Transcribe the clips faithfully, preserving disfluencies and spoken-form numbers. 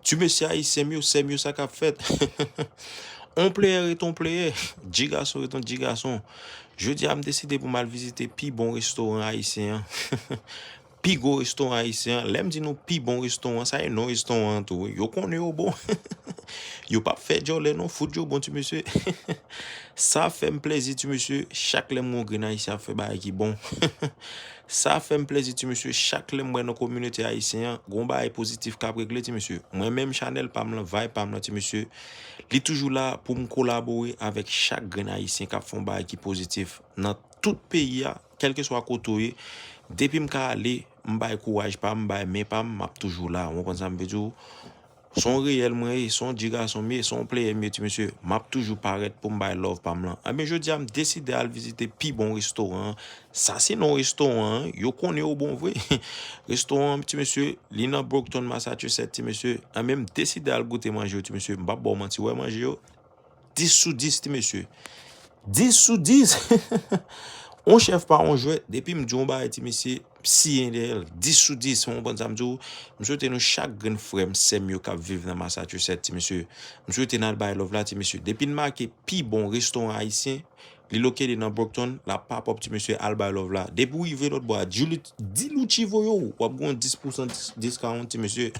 Ti mesye ayisyen m yo, sè m yo, sa k ap fèt? On player ret on player, dji gason ret on dji gason. Jodi a, m deside pou m al vizite pi bon restoran ayisyen an. Pi gwo restoran ayisyen an. Lè m di nou pi bon restoran, sa e non restoran an tou, wi. Yo konnen yo bon. Yo p ap fè djòlè non, fout yo bon, ti mesye. Sa fè m plezi, ti mesye, chak lè m wè yon grenn ayisyen ap fè bagay ki bon. Sa fè m plezi, ti mesye, chak lè m wè nan kominote ayisyen an, gon bagay pozitif k ap regle, ti mesye. Mwen menm, chanèl pa m lan, vibe pa m lan, ti mesye, li toujou la pou m kolabore avèk chak grenn ayisyen k ap fè yon bagay ki pozitif nan tout peyi a, kèlkeswa kote w ye. Depi m ka ale, m bay kouraj pa m, m bay men pa m, m ap toujou la. Ou konprann sa m vle di w? Se yon reyèl mwen ye, se yon dji gason m ye, se yon player m ye, ti mesye. M ap toujou parèt pou m bay love pa m lan. Anben, jodi a, m deside al vizite pi bon restoran an. Sa se non restoran an, yo konnen yo bon vre. Restoran an, ti mesye, li nan Brockton, Massachusetts, ti mesye. Anben, m deside al goute manje yo, ti mesye. M p ap ba w manti, wè manje yo. Dis sou dis, ti mesye. Dis sou dis. On chèf pa on jwèt. Depi m di yon bagay, ti mesye, m siyen dèyè l. Dis sou dis, ou konprann sa m di w? M swete nou chak grenn frè m, sè m yo k ap viv nan Massachusetts, ti mesye. M swete n al bay love la, ti mesye. Depi n make pi bon restoran ayisyen, li located nan Brockton, l ap pop up, ti mesye, al bay love la. Depi w rive lòt bò a, di Lu-, di Lucci voye w, w ap gen yon dis pousan dis-, discount, ti mesye.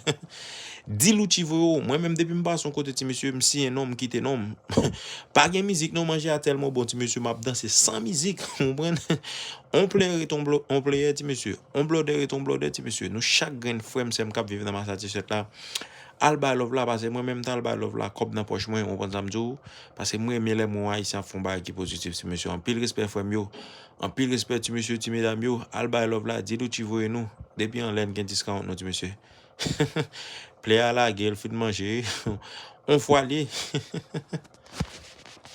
Di Lucci voye w. Mwen menm, depi m pase yon kote, ti mesye, m siyen non m, m kite non m. Pa gen mizik non, manje a tèlman bon, ti mesye, m ap danse san mizik, ou konprann? On player ret on blo-, on player, ti mesye. On blòdè ret on blòdè, ti mesye. Nou chak grenn frè m, sè m k ap viv nan Massachusetts la, al bay love la, paske mwen menm, m t al bay love la, kòb nan pòch mwen, ou konprann sa m di w? Paske m renmen lè m wè yon ayisyen ap fè yon bagay ki pozitif, ti mesye. Anpil respè, frè m yo. Anpil respè, ti mesye, ti medam yo. Al bay love la, di Lucci voye nou. Depi anlè n gen discount nou, ti mesye. Player a lage, l fin manje. On fwa li.